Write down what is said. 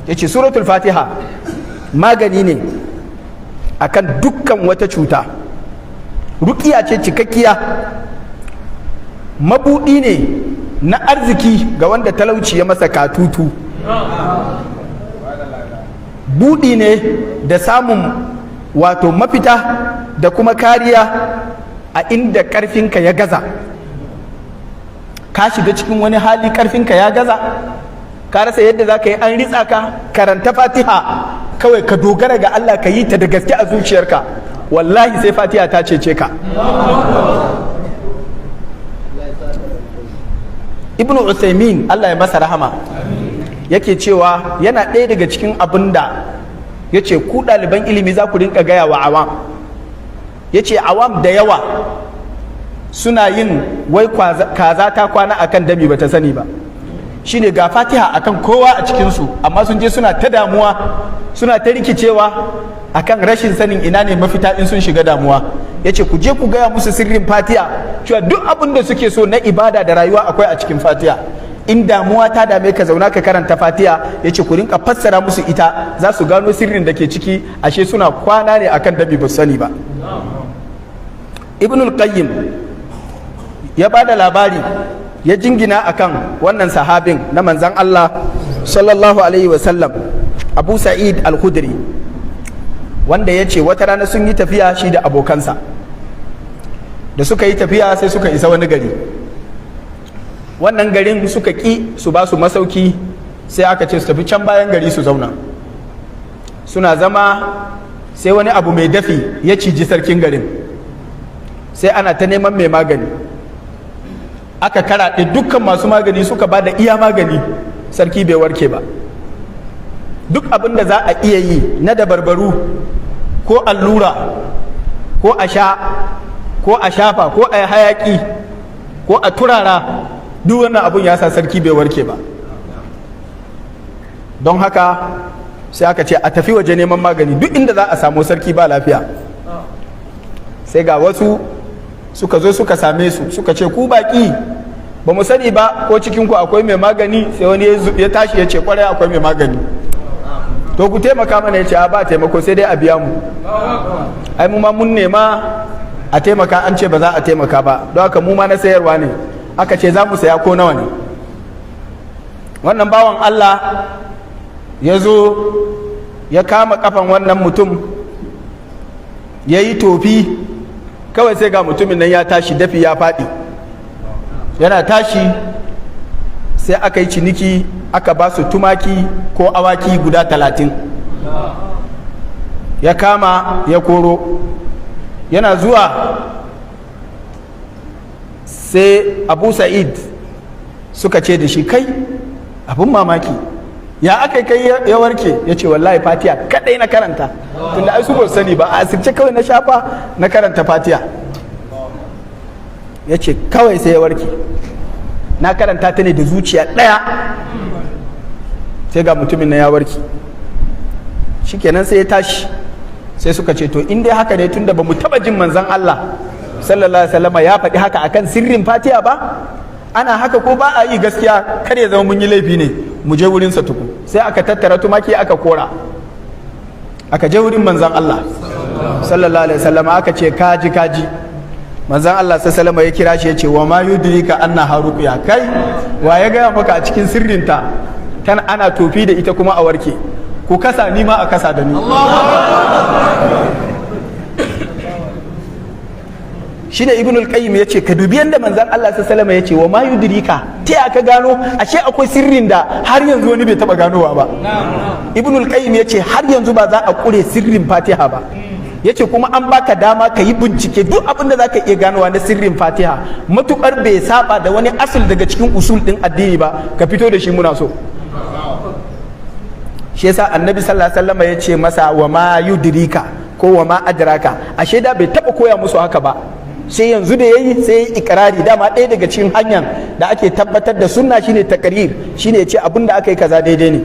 Yace suratul Fatiha magani ne akan dukkan wata cuta, rukiya ce cikakkiya, mabudi ne na arziki ga wanda talauci ya masa katutu, buɗi ne da samun wato mafita da kuma kariya a inda ƙarfinka ya gaza. Ka shiga cikin wani hali, ƙarfinka ya gaza, ka rasa yadda za ka yi, an ritsa ka, karanta Fatiha kawai, ka dogara ga Allah, ka yi ta da gaske a zuciyarka, wallahi sai Fatiha ta cece ka. Ibnu Uthaymin, Allah ya masa rahama, yake cewa yana ɗaya daga cikin abin da ya ce ku ɗaliban ilimi za ku rinka gaya wa awam. Ya ce awam da yawa suna yin wai kaza ta kwana akan dami bata sani ba. Shine ga Fatiha akan kowa a cikinsu, amma sun je suna ta damuwa, suna ta rikicewa akan rashin sanin ina ne mafita in sun shiga damuwa. Ya ce ku je ku gaya musu sirrin Fatiha, cewa duk abin da suke so na ibada da rayuwa akwai a cikin Fatiha. In damuwa ta dame ka, zauna ka karanta Fatiha. Ya ce ku rinka fassara musu ita, za su gano sirrin da ke ciki. Ashe suna kwana ne akan dami ba sani ba. Ibnul Qayyim ya ba da labari, ya jingina akan wannan sahabin na manzan Allah sallallahu alaihi wasallam, Abu Sa'id al-Khudri, wanda ya ce wata rana sun yi tafiya shi da abokansa. Da suka yi tafiya, sai suka isa wani gari. Wannan garin suka ƙi su ba su masauki, sai aka ce su tafi can bayan gari su zauna. Suna zama, sai wani abu mai dafi ya ciji sarkin garin. Sai ana ta neman mai magani. Aka karaɗe dukkan masu magani, suka ba da iya magani, sarki bai warke ba. Duk abin da za a iya yi na dabarbaru, ko allura, ko a sha, ko a shafa, ko a yi hayaki, ko a turara, duk wannan abun ya sa sarki bai warke ba. Don haka sai aka ce a tafi waje neman magani, duk inda za a samu sarki ba lafiya. Sai ga wasu suka zo suka same su, suka ce, "Ku baki, ba mu sani ba ko cikinku akwai mai magani?" Sai wani ya tashi ya ce, "Kwarai akwai mai magani. To ku taimaka mana." Ya ce, "A ba taimako, sai dai a biya mu. Ai mu ma mun nema a taimaka, an ce ba za a taimaka ba. Don haka mu ma na sayarwa ne." Aka ce, "Za mu saya, ko nawa ne?" Wannan bawan Allah ya zo ya kama kafan wannan mutum, ya yi tofi. Kawai sai ga mutumin nan ya tashi, dafi ya faɗi. Yana tashi, sai aka yi ciniki, aka ba su tumaki ko awaki guda 30. Ya kama ya koro. Yana zuwa, sai Abu Sa'id suka ce da shi, "Kai, abun mamaki, ya aka kai ya warke?" Ya ce, "Wallahi Fatiha kadai na karanta." Tunda ai su ba sani ba, a asirce kawai na shafa, na karanta Fatiha. Ya ce kawai sai ya warke. "Na karanta ta ne da zuciya ɗaya, sai ga mutumin na ya warke." Shikenan, sai ya tashi. Sai suka ce, "To in dai haka ne, tunda ba mu taba jin manzon Allah sallallahu alaihi wasallam ya faɗi haka akan sirrin Fatiha ba, ana haka ko ba a yi, gaskiya kar ya zama mun yi laifi ne, mu je wurinsa tuku." Sai aka tattara tumaki, aka kora, aka je wurin manzon Allah sallallahu alaihi wasallam, aka ce, "Kaji, kaji." Manzon Allah sallallahu alaihi ya kira shi, ya ce, "Wa ma yudrika annaha ruqya? Kai, wa ya gaya maka a cikin sirrinta tan ana tofi da ita kuma a warke? Ku kasa, ni ma a kasa da ni." Shine Ibn al-Qayyim yace, ka dubi yanda manzon Allah sallallahu alaihi yace, "Wa ma yudrika?" Ta ka gano ashe akwai sirrin da har yanzu wani bai taba ganowa ba? Ibn al-Qayyim yace har yanzu ba za a kure sirrin Fatiha ba. Yace kuma an baka dama ka yi bincike, duk abin da zaka iya ganowa na sirrin Fatiha, matukar bai saba da wani asul daga cikin usul din addini ba, ka fito da shi, muna so. Shi yasa Annabi sallallahu alaihi wasallam ya ce masa, "Wa ma yudrika?" ko "Wa ma adraka?" Ashe da bai taba koya musu haka ba, sai yanzu da yayi, sai yayi ikrari. Dama ɗaya daga cikin hanyar da ake tabbatar da sunna shine taqrir, shine ya ce abin da aka yi kaza daidai ne.